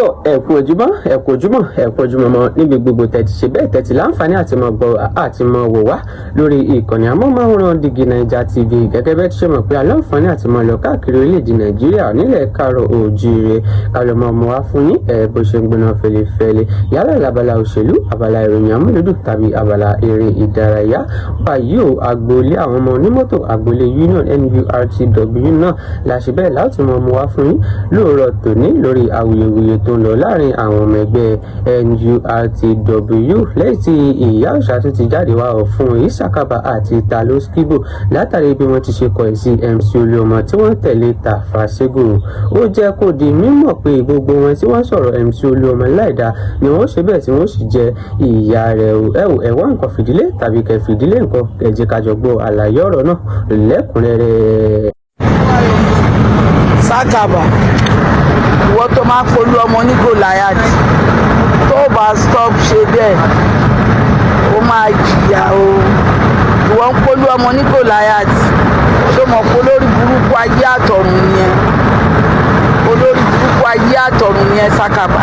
Tó ẹ kú ojúmọ́, ẹ kú ojúmọ́, ẹ kú ojúmọ́ mọ́ níbi gbogbo tẹ̀tí ṣe bẹ́ẹ̀ tẹ̀tí láǹfààní àti mọ̀ gbọ́ àti mọ̀ wò wá lórí ìkànnì amóhùnmáwòrán Digi Naija TV. Gẹ́gẹ́ bẹ́ẹ̀ ti ṣe mọ̀ pé aláǹfààní àti mọ̀ lọ káàkiri orílẹ̀-èdè Nàìjíríà, nílẹ̀ káàrọ̀ òjíire, kálọ̀ mọ̀ mọ̀ wá fún yín ẹ̀ bó ṣe ń gbóná fẹlifẹli, yálà lábala òṣèlú, abala ìròyìn amúlùdùn tàbí abala eré ìdárayá. Báyìí o, agboolé àwọn ọmọ onímọ́tò, agboolé union NURTW náà la ṣe bẹ́ẹ̀ láti mọ̀ mọ̀ wá fún yín lóòrọ̀ tòní lórí awuyewuye tó ń lọ láàrin àwọn ọmọ ẹgbẹ́ NURTW, lẹ́yìn tí ìyá òòṣà tún ti jáde wá ọ̀ fún Ìsàkàbà àti Taloskibo látàrí bí wọ́n ti ṣe kọ̀ sí MC Olúọmọ tí wọ́n tẹ̀lé Tafa Sego. Ó jẹ́ kó di mímọ̀ pé gbogbo wọn tí wọ́n sọ̀rọ̀ MC Olúọmọ láìda ni wọ́n ṣe bẹ́ẹ̀ tí wọ́n sì jẹ ìyá rẹ̀ o. Ẹ wò, ẹ wá nǹkan fìdílé tàbí kẹ́ fìdílé nǹkan, ẹ jẹ́ ká jọ gbọ́ àlàyé ọ̀rọ̀ náà lẹ́kùnrẹ́rẹ́. Sákàbà, ìwọ tó máa ń polú ọmọ ní Goliath, tó bá stop ṣe bẹ́ẹ̀, ó máa jìyà o. Ìwọ ń polú ọmọ ní Goliath, tó mọ̀ pé olórí burúkú ayé àtọ̀run nìyẹn? Olórí burúkú ayé àtọ̀run nìyẹn. Sákàbà,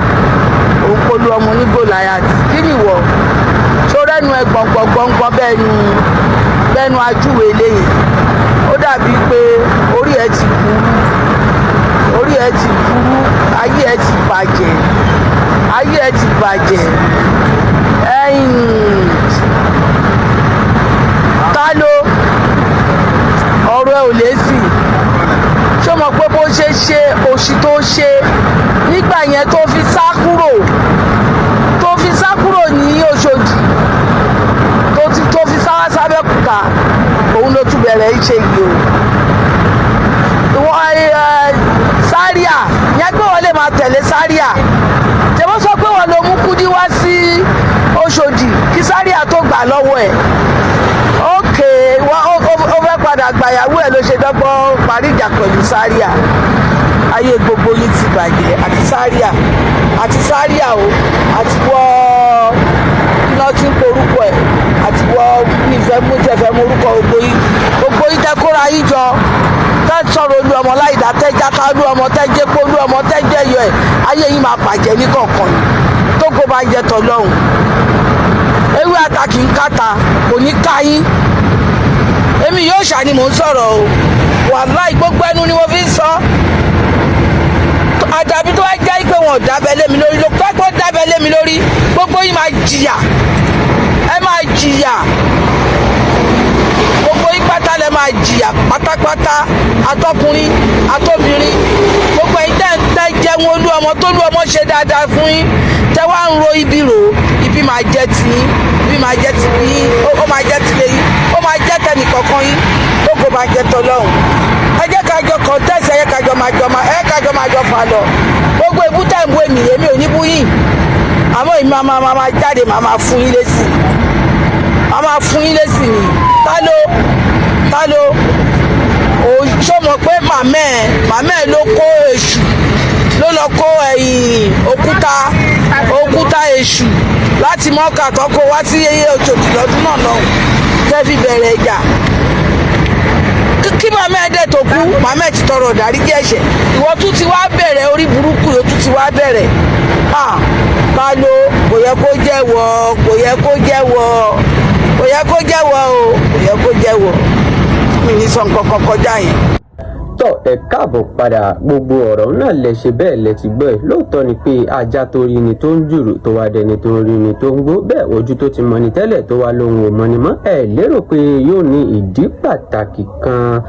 ó ń polú ọmọ ní Goliath. Kí ni ìwọ tó rẹ́nu ẹ gbọ̀ngbọ̀ngbọ̀ngbọ̀n bẹ́ẹ̀ nu bẹ́ẹ̀ nu ajúwe léyìn? Ó dàbí pé orí ẹ ti burú, orí ẹ ti burú, ayé ẹ ti bàjẹ́, ayé ẹ ti bàjẹ́. Ẹ̀yìn ta ló ọ̀rọ̀ ẹ ò lè sí. Ṣé o mọ̀ pé bó ṣe ṣe òṣì tó ṣe nígbà yẹn, tó fi sá kúrò, tó fi sá kúrò ní Òṣòdì, tó fi sá wá sábẹ́kúta, òun ló tún bẹ̀rẹ̀ iṣẹ́ yìí o? Ìwọ Sáríà yẹn pé wọ́n lè máa tẹ̀lé Sáríà. Tẹ̀wọ́n sọ pé wọ́n ló mú Kúdí wá sí Òṣòdì kí Sáríà tó gbà lọ́wọ́ ẹ̀. Ókè, wọ́n ó fẹ́ padà gbàyàwó ẹ̀ ló ṣe dọ́gbọ́n parí ìjà pẹ̀lú Sáríà. Ayé gbogbo yín ti bàjẹ́, àti Sáríà, àti Sáríà o, àti wọ́ iná tí ń porúkọ ẹ̀, àti wọ́ nífẹ̀ẹ́ mú tẹ̀fẹ́ mú orúkọ gbogbo yín. Gbogbo yín tẹ́ kóra yín jọ, tẹ́ sọ̀rọ̀ olú ọmọ láìdá, tẹ́ jáká olú ọmọ, tẹ́ jẹ́pọ̀ olú ọmọ, tẹ́ jẹ́yọ ẹ̀, ayé yín máa bàjẹ́ ní kọ̀ọ̀kan ni. Tó kó bá ń jẹ tọ́lọ́hún, ewé ata kì í káta, kò ní ká yín. Èmi yóò ṣà ni mò ń sọ̀rọ̀ o. Wàláì, gbogbo ẹnu ni mo fi ń sọ. Àdàbí tó wá jẹ́ pé wọn ò dábẹ́ lé mi lórí ló pẹ́ dábẹ́ lé mi lórí, gbogbo yín máa jìyà, ẹ máa jìyà. Gbogbo yín pátá lẹ máa jìyà pátápátá, atọkùnrin atóbìnrin. Gbogbo ẹ̀yin tẹ́ ń tẹ́ jẹun olú ọmọ tó lú ọmọ ṣe dáadáa fún yín, tẹ́ wá ń ro ibi rò, ibi máa jẹ́ ti yín, ibi máa jẹ́ ti yín, ó máa jẹ́ tilé yín, ó máa jẹ́ tẹnìkọ̀ọ̀kan yín. Tó kò máa jẹ́ tọlọ́hun. Ẹ jẹ́ ká jọ contest, ẹ jẹ́ ká jọ máa jọ máa ẹ ká jọ máa jọ fà lọ. Gbogbo ìbú tẹ̀ ń bú èmi, èmi ò ní bú yín, àmọ́ èmi máa jáde, máa fún yín lésì, máa fún yín lésì ni. Ta ló ṣó mọ̀ pé màmá ẹ̀ ló kó èṣù, ló lọ kó ẹ̀yìn òkúta èṣù láti mọ́kà tó kó wá sí Òṣòdì lọ́dún náà lọ́hùn tẹ́ fi bẹ̀rẹ̀ ìjà? Kí màmá ẹ̀ dẹ̀ tó kú, màmá ẹ̀ ti tọrọ ìdáríjì ẹ̀ṣẹ̀. Ìwọ tún ti wá bẹ̀rẹ̀ orí burúkú yóò tún ti wá bẹ̀rẹ̀. Ah, ta ló kò yẹ kó jẹ́wọ́, kò yẹ kó jẹ́wọ́, kò yẹ kó jẹ́wọ́ o, kò yẹ kó jẹ́wọ́. Mi ní sọ nǹkan kan kọjá yẹn. Tọ́, ẹ káàbọ̀ padà. Gbogbo ọ̀rọ̀ náà lẹ ṣe bẹ́ẹ̀ lẹ ti gbọ́ ẹ̀. Lóòótọ́ ni pé ajá tó rí ni tó ń jùrù, tó wá dẹni tó ń rí ni tó ń gbó bẹ́ẹ̀, ojú tó ti mọni tẹ́lẹ̀ tó wá lóhun ò mọni mọ́, ẹ lérò pé yóò ní ìdí pàtàkì kan.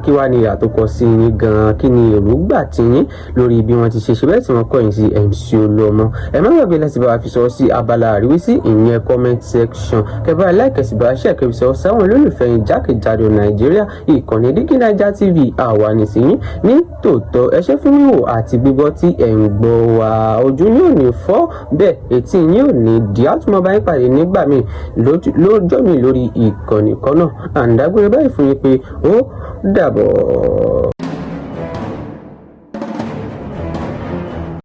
Kí wàá ní ìyà tó kọ sí yín gan-an? Kí ni èròǹgbà tiyín lórí bí wọ́n ti ṣe ṣe bẹ́ẹ̀ tí wọ́n kọ̀yìn sí MC Olúọmọ? Ẹ má gbàgbé láti bá wa fi sọ sí abala àríwísí, ìyẹn comment section. Kẹbà láìkẹsì bá ṣe kẹfì sọ sáwọn olólùfẹ́ yín jákèjádò Nàìjíríà. Ìkànnì Dígí Naija TV, àwa nìsín ní tòótọ́. Ẹ ṣé fún wíwò àti gbígbọ́ tí ẹ̀ ń gbọ́ wá. Ojú yóò ní fọ́ bẹ́ẹ̀, etí yín ò ní di. Àtúmọ̀ bá yín pàdé nígbà míì, lọ́jọ́ mi, lórí ìkànnì kan náà. À ń dágbére báyìí fún yín pé ó dàbọ̀.